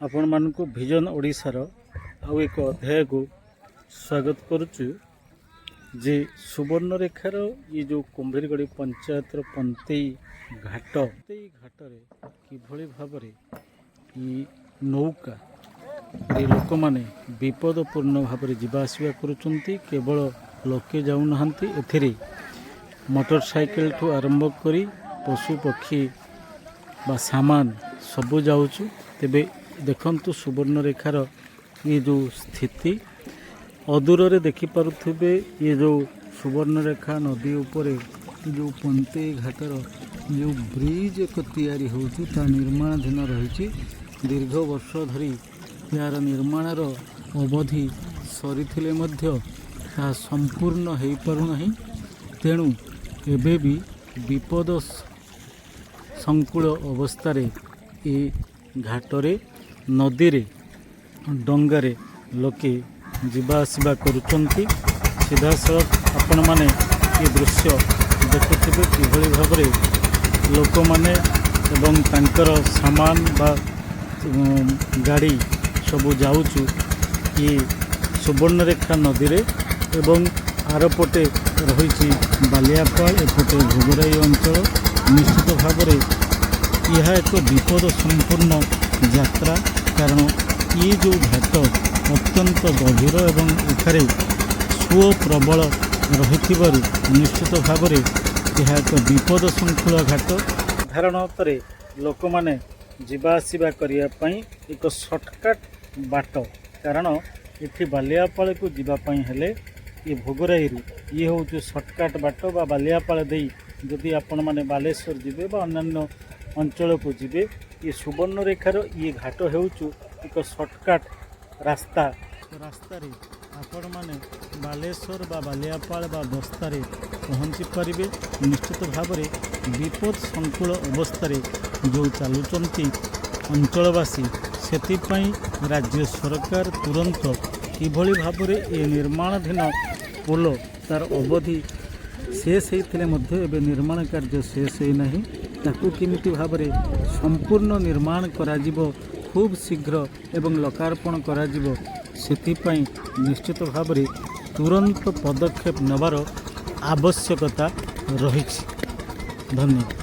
ଆପଣମାନଙ୍କୁ ଭିଜନ ଓଡ଼ିଶାର ଆଉ ଏକ ଅଧ୍ୟାୟକୁ ସ୍ୱାଗତ କରୁଛୁ ଯେ ସୁବର୍ଣ୍ଣରେଖାର ଇଏ ଯେଉଁ କୁମ୍ଭୀରଗଡ଼ି ପଞ୍ଚାୟତର ପନ୍ତେଇ ଘାଟ, ପନ୍ତେଇ ଘାଟରେ କିଭଳି ଭାବରେ ଇ ନୌକାରେ ଲୋକମାନେ ବିପଦପୂର୍ଣ୍ଣ ଭାବରେ ଯିବା ଆସିବା କରୁଛନ୍ତି। କେବଳ ଲୋକେ ଯାଉନାହାନ୍ତି, ଏଥିରେ ମୋଟର ସାଇକେଲଠୁ ଆରମ୍ଭ କରି ପଶୁ ପକ୍ଷୀ ବା ସାମାନ ସବୁ ଯାଉଛୁ। ତେବେ ଦେଖନ୍ତୁ, ସୁବର୍ଣ୍ଣରେଖାର ଇଏ ଯେଉଁ ସ୍ଥିତି, ଅଦୂରରେ ଦେଖିପାରୁଥିବେ, ଇଏ ଯେଉଁ ସୁବର୍ଣ୍ଣରେଖା ନଦୀ ଉପରେ ଯେଉଁ ପନ୍ତେଇ ଘାଟର ଯେଉଁ ବ୍ରିଜ୍ ଏକ ତିଆରି ହେଉଛି, ତା ନିର୍ମାଣାଧୀନ ରହିଛି। ଦୀର୍ଘ ବର୍ଷ ଧରି ଏହାର ନିର୍ମାଣର ଅବଧି ସରିଥିଲେ ମଧ୍ୟ ତାହା ସମ୍ପୂର୍ଣ୍ଣ ହୋଇପାରୁନାହିଁ। ତେଣୁ ଏବେ ବି ବିପଦ ସଂକୁଳ ଅବସ୍ଥାରେ ଏ ଘାଟରେ, ନଦୀରେ, ଡଙ୍ଗାରେ ଲୋକେ ଯିବା ଆସିବା କରୁଛନ୍ତି। ସିଧାସଳଖ ଆପଣମାନେ ଏ ଦୃଶ୍ୟ ଦେଖୁଥିବେ, କିଭଳି ଭାବରେ ଲୋକମାନେ ଏବଂ ତାଙ୍କର ସାମାନ ବା ଗାଡ଼ି ସବୁ ଯାଉଛୁ ଇଏ ସୁବର୍ଣ୍ଣରେଖା ନଦୀରେ। ଏବଂ ଆରପଟେ ରହିଛି ବାଲିଆପାଳ, ଏପଟେ ଭୋଗରାଇ ଅଞ୍ଚଳ। ନିଶ୍ଚିତ ଭାବରେ ଏହା ଏକ ବିପଦ ସମ୍ପୂର୍ଣ୍ଣ ଯାତ୍ରା, କାରଣ ଇଏ ଯେଉଁ ଘାଟ ଅତ୍ୟନ୍ତ ଗଭୀର ଏବଂ ଏଠାରେ ସୁଅ ପ୍ରବଳ ରହିଥିବାରୁ ନିଶ୍ଚିତ ଭାବରେ ଏହା ଏକ ବିପଦ ସଂକୁଳ ଘାଟ। ସାଧାରଣତରେ ଲୋକମାନେ ଯିବା ଆସିବା କରିବା ପାଇଁ ଏକ ସର୍ଟକଟ୍ ବାଟ, କାରଣ ଏଠି ବାଲିଆପାଳକୁ ଯିବା ପାଇଁ ହେଲେ ଏ ଭୋଗରାଇରୁ ଇଏ ହେଉଛି ସର୍ଟକଟ୍ ବାଟ ବା ବାଲିଆପାଳ ଦେଇ ଯଦି ଆପଣମାନେ ବାଲେଶ୍ୱର ଯିବେ ବା ଅନ୍ୟାନ୍ୟ ଅଞ୍ଚଳକୁ ଯିବେ, ଏ ସୁବର୍ଣ୍ଣରେଖାର ଇଏ ଘାଟ ହେଉଛି ଏକ ସର୍ଟକଟ୍ ରାସ୍ତା। ରାସ୍ତାରେ ଆପଣମାନେ ବାଲେଶ୍ୱର ବା ବାଲିଆପାଳ ବା ବସ୍ତାରେ ପହଞ୍ଚି ପାରିବେ। ନିଶ୍ଚିତ ଭାବରେ ବିପଦ ସଂକୁଳ ଅବସ୍ଥାରେ ଯେଉଁ ଚାଲୁଛନ୍ତି ଅଞ୍ଚଳବାସୀ, ସେଥିପାଇଁ ରାଜ୍ୟ ସରକାର ତୁରନ୍ତ କିଭଳି ଭାବରେ ଏ ନିର୍ମାଣାଧୀନ ପୋଲ, ତାର ଅବଧି ଶେଷ ହେଇଥିଲେ ମଧ୍ୟ ଏବେ ନିର୍ମାଣ କାର୍ଯ୍ୟ ଶେଷ ହୋଇନାହିଁ, ତାକୁ କେମିତି ଭାବରେ ସମ୍ପୂର୍ଣ୍ଣ ନିର୍ମାଣ କରାଯିବ ଖୁବ୍ ଶୀଘ୍ର ଏବଂ ଲୋକାର୍ପଣ କରାଯିବ, ସେଥିପାଇଁ ନିଶ୍ଚିତ ଭାବରେ ତୁରନ୍ତ ପଦକ୍ଷେପ ନେବାର ଆବଶ୍ୟକତା ରହିଛି। ଧନ୍ୟବାଦ।